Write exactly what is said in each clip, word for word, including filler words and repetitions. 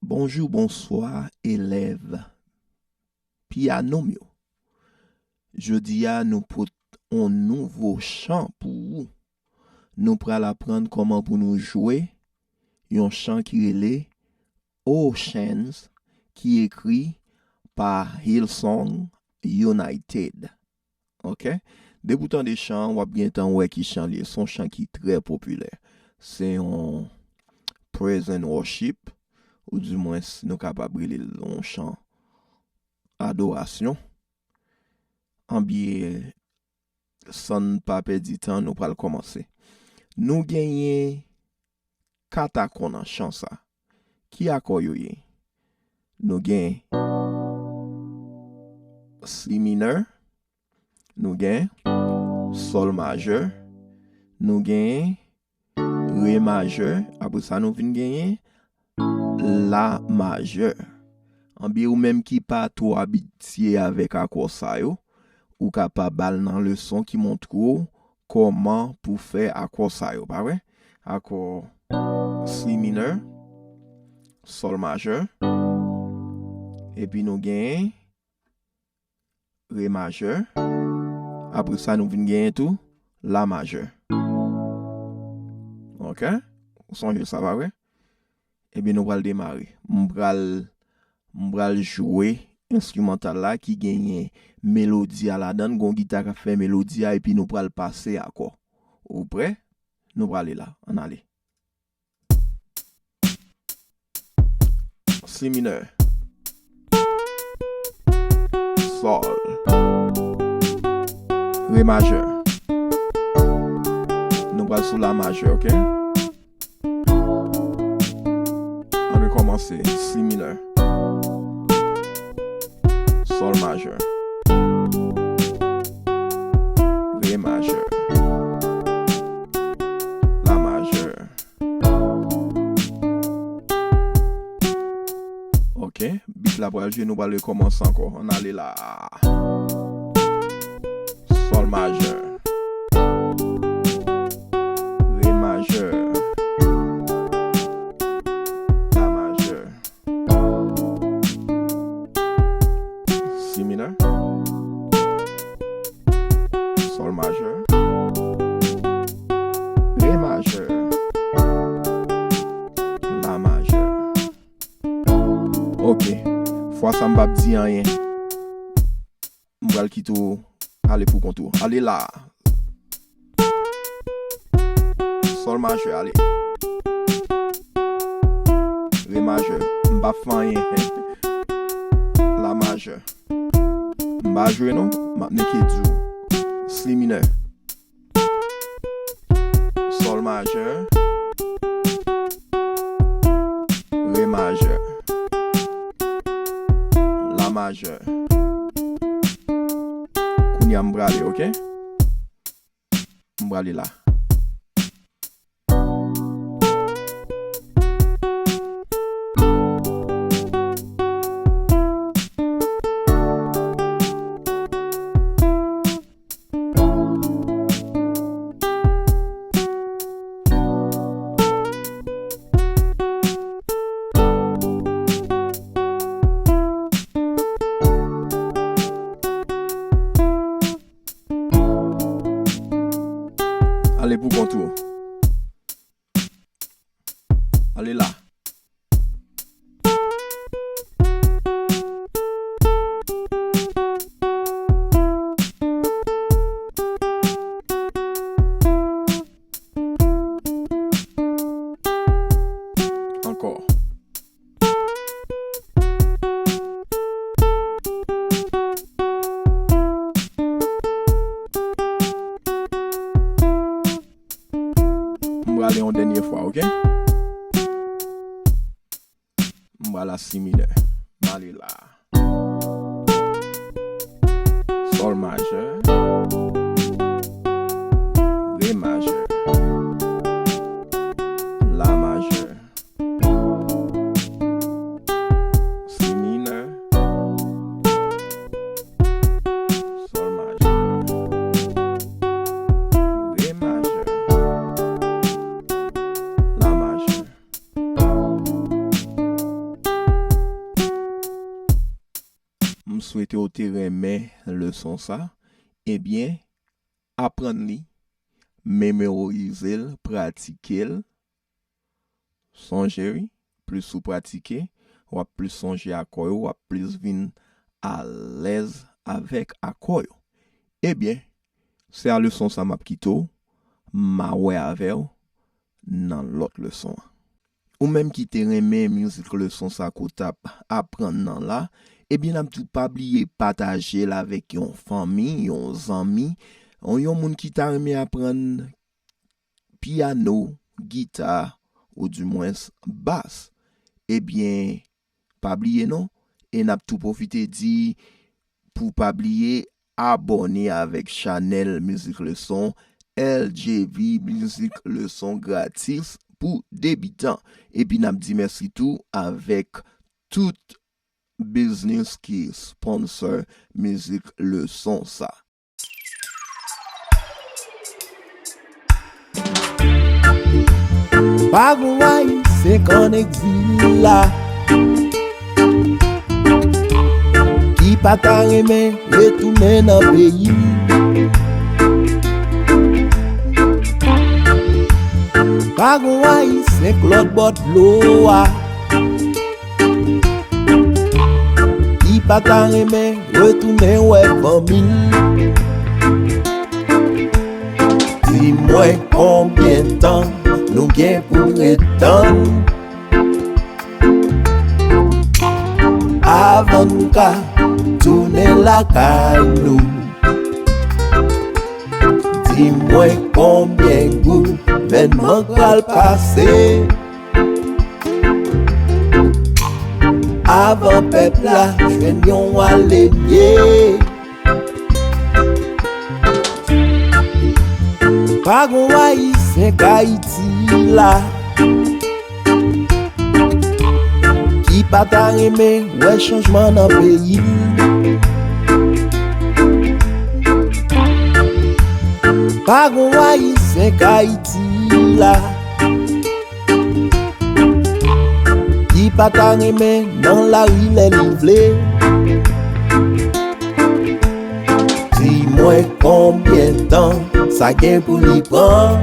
Bonjou, bonswa, elèv pyano m yo. Jodi a, nou pote yon nouvo chan pou ou. Nou pral aprann kòman pou nou jwe yon chan ki rele Oceans, ki ekri pa Hillsong United. Ok? Depi w tande chan an, w ap gentan wè ki chan li ye. Se yon chan ki trè popilè. Se yon praise and worship, oudimwens nou kapab rele l yon chan adorasyon. Anben, san n pa pèdi tan, nou pral kòmanse. Nou genyen kat akò nan chan sa. Ki akò yo ye? Nou gen si minè, nou gen sòl majè, nou gen re majè, apre sa nou vin genyen la majè. Anben, ou menm ki pa twò abitye avèk akò sa yo, ou kapab al nan leson ki montre w kòman pou fè akò sa yo, pa vre? Akò si minè, sòl majè, epi nou gen re majè. Apre sa, nou vin genyen tou la majè. Ok? Ou sonje sa, pa vre? Ebyen, nou pral demare. M pral, m pral jwe enstrimantal la ki genyen melodi a ladan l. Gon gita k ap fè melodi a, epi nou pral pase akò. Ou prè? Nou prale la. Ann ale. Si minè. Sòl. Re majè. Nou pral sou la majè, ok? Ann rekòmanse. Si minè. Sòl majè. Re majè. La majè. Ok, bit la pral jwe, nou pral rekòmanse ankò. Ann ale la. Sòl majè. Re majè. La majè. Si minè. Sòl majè. Re majè. La majè. Ok. Fwa sa m p ap di anyen. M pral kite w ale pou kont ou. Ale la. Sòl majè, ale. Re majè. M p ap fè anyen. La majè. M pa jwe non. M ap neke di w. Si minè. Sòl majè. Re majè. La majè. Kounye a m prale, ok? M prale la. Ale pou kont ou. Ale la. Ankò. M prale yon dènye fwa, ok? M prale a si minè. M ale la. Sòl majè. Re majè. La majè. Si minè. Sòl majè. Re majè. La majè. M swete w te renmen leson sa. Ebyen, aprann li, memorize l, pratike l. Sonje, wi, plis ou pratike, w ap plis sonje akò yo, w ap plis vin alèz avèk akò yo. Ebyen, se a leson sa m ap kite w, m a wè avè w nan lòt leson an. Ou menm ki te renmen mizik leson sa ke w t ap aprann nan la, ebyen n ap di w pa bliye pataje l avèk yon fanmi, yon zanmi, yon, yon moun ki ta renmen aprann pyano, gita, oudimwens bas. Ebyen, pa bliye non, e n ap tou pwofite di pou pa bliye abòne avèk chanèl Mizik Leson, L J V Mizik Leson gratis pou debitan. Epi n ap di mèsi tou avèk tout biznis ki sponsor Mizik Leson sa. Pa gon Ayisyen k ann egzil la ki pa ta renmen retounen nan peyi l. Pa gon Ayisyen k lòt bò dlo a ki pa ta renmen retounen wè fanmi l. Di mwen konbyen tan nou gen pou ret tann avan n ka tounen lakay nou. Di mwen konbyen gouvènman k pral pase avan pèp la jwenn yon alemye. Pa gon Ayisyen k Ayiti la ki pa ta renmen wè chanjman nan peyi l. Pa gon Ayisyen k Ayiti la ki pa ta renmen nan lari lè li vle. Di mwen konbyen tan sa gen pou li pran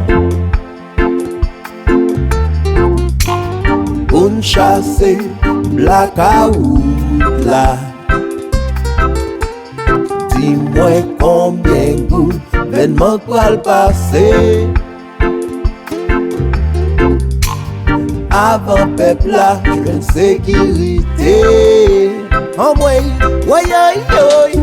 pou n chase blakawout la. Di mwen konbyen gouvènman k pral pase avan pèp la jwenn sekirite. Anmwey, woyoyoy.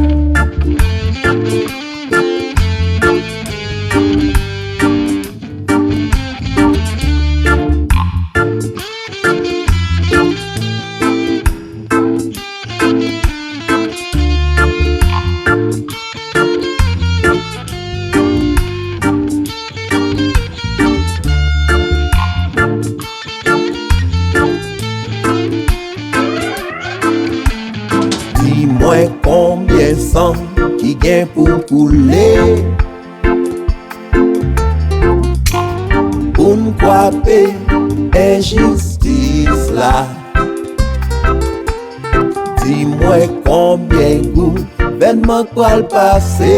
Di mwen konbyen san ki gen pou koule pou n kwape enjistis la. Di mwen konbyen gouvènman k pral pase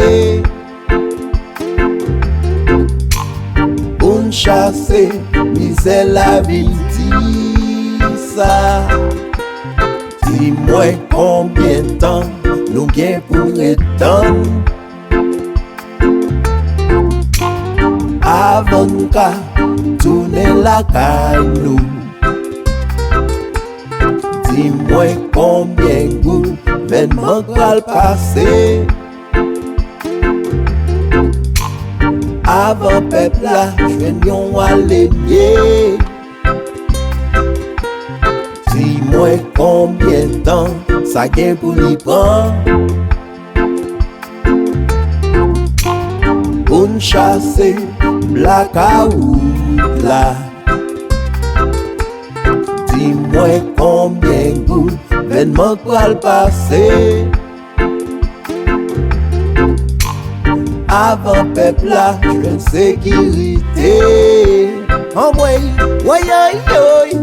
pou n chase mizè lavi di sa. Di mwen konbyen tan nou gen pou ret tann avan n ka tounen lakay nou. Di mwen konbyen gouvènman k pral pase avan pèp la jwenn yon alemye. Di mwen konbyen tan sa gen pou li pran pou n chase blakawout la. Di mwen konbyen gouvènman k pral pase avan pèp la jwenn sekirite. Anmwey, woyoyoy.